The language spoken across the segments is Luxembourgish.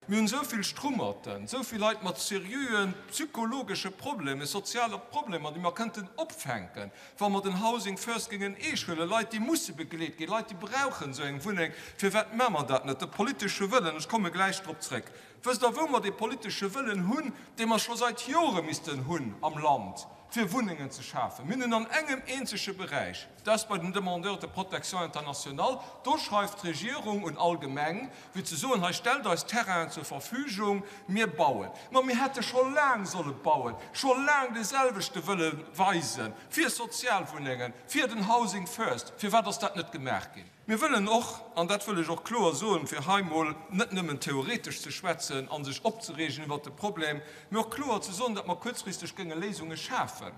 Mir hunn esou vill Strummerten, esou vill Leit mat seriöen psychologesche Problemen, soziale Problemer, déi mer kënnten opfänken, wa mer den Housing First géingen eescht huelen. Leit, déi musse begleet ginn, Leit, déi brauchen esou eng Wunneng. Firwat maache mer dat net? De politesche Wëllen, ech komme gläich drop zréck. Wësst Der, wou mer dee politesche Wëllen hunn, dee mer scho seit Jore missten hunn am Land, fir Wunnengen ze schafen? Mir hunn en an engem eenzege Beräich, dat ass bei den Demandeurs de protection internationale. Do schreift d'Regierung un all Gemeng, wéi ze soen, Hei stellt eis Terrainen zur Verfügung, mir bauen. Ma mir hätte scho laang solle bauen, scho laang dee selwechte Wëlle weisen fir Sozialwunnengen, fir den Housing First. Firwat ass dat net gemaach ginn? Mir wëllen och, an dat wëll ech och kloer soen, fir hei mol net nëmmen theoretesch ze schwätzen a sech opzereegen iwwert de Problem, mee och kloer ze soen, datt mer kuerzfristeg géinge Léisunge schafen.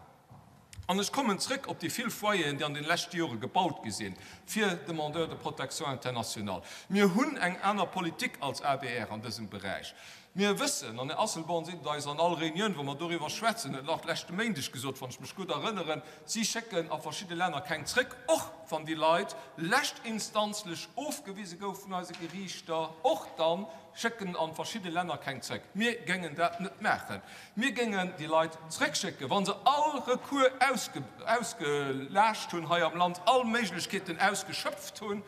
An ech kommen zrëck op déi vill Foyeren, déi an den leschte Jore gebaut gi sinn fir Demandeurs de protection internationale. Mir hunn eng aner Politik als adr an dësem Beräich. Mir wëssen, an Här Asselborn seet et eis an all Reunioun, wou mer doriwwer schwätzen, huet en och leschte Méindeg gesot, wann ech mech gutt erënneren, si schécken a verschidde Länner keng zrëck, och wann déi Leit leschtinstanzlech ofgewise goufe vun eise Geriichter, och da schécken a verschidde Länner keng zrëck. Mir géingen dat net maachen. Mir géingen déi Leit zréckschécken, wa se all Recours ausgelaascht hunn hei am Land, all Méiglechkeeten ausgeschöpft hunn,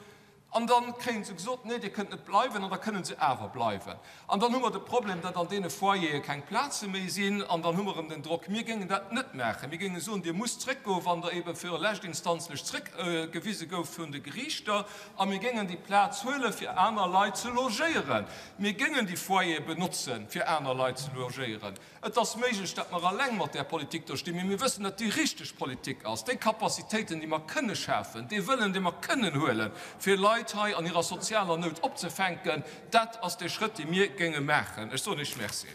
an da kréie se gesot, Nee, Dir kënnt net bleiwen, an da kënnen se awer bleiwen. An dann hu mer de Problem, datt an deene Foyere keng Plaze méi sinn, an dann hu mer erëm den Drock. Mir géingen dat net maachen. Mir géinge soen, Dir musst zréckgoen, wann Der ebe fir leschtinstanzlech zréckgewise gouft vun de Geriichter, a mir géingen déi Plaz huelen, fir aner Leit ze logéieren. Mir géingen déi Foyere benotzen, fir aner Leit ze logéieren. Et ass méiglech, datt mer eleng mat där Politik do stinn, mee mir wëssen, datt déi richteg Politik ass. Déi Capacitéiten, déi mer kënne schafen, dee Wëllen, dee mer kënnen huelen, fir Leit hei an hirer sozialer Nout opzefänken, dat ass dee Schrëtt, dee mir géinge maachen. Ech soen Iech Merci.